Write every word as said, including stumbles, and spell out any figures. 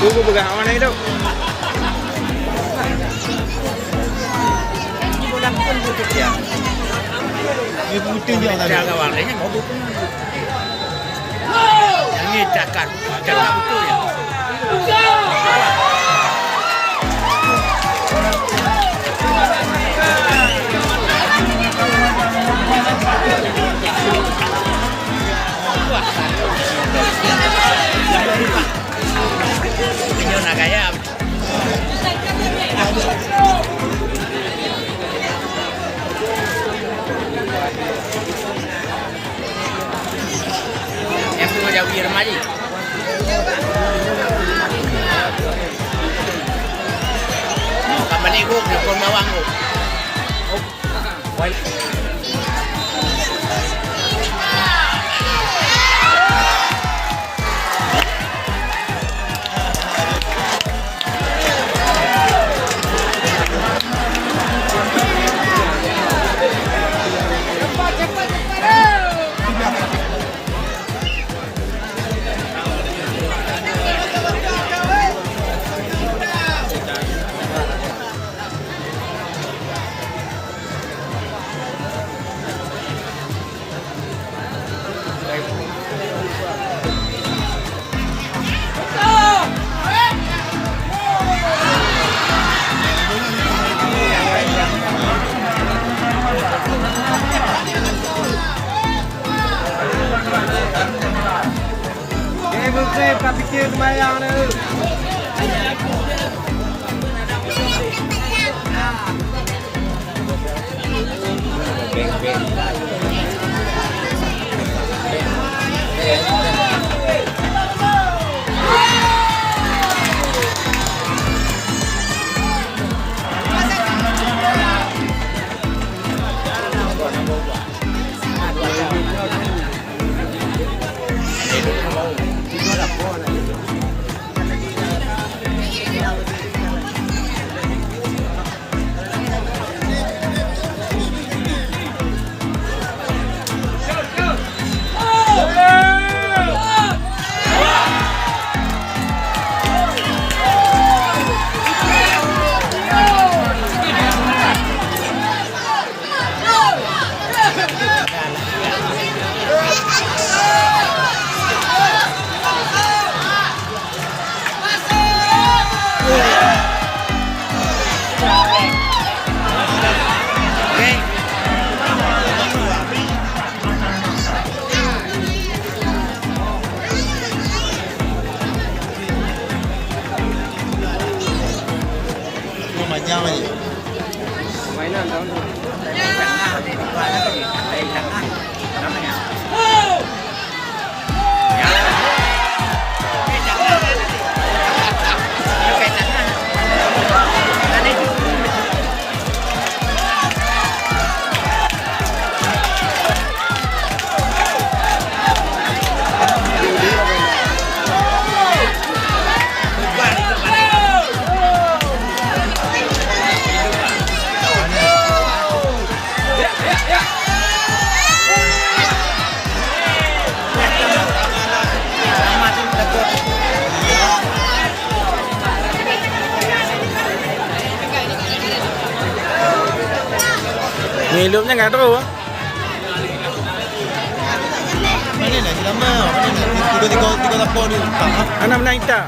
Tunggu peugah awak naik tu. Ya. Dia putih je lah. Dia agak warnanya mau bukan. Yang ni cakar, cakar betul ya. Nyoe na gaya. Em tu macam uji remaja. Kapan ni gok, dia pun bawang gok. Oke, Muslim, ka pikir seumayang ni. Mainan tahun tu. Ngilup nyan ka trok. Mana nak jelama? Mana nak tiga, tiga, tiga lapor ni? Tak, ah. Anak menang hitam.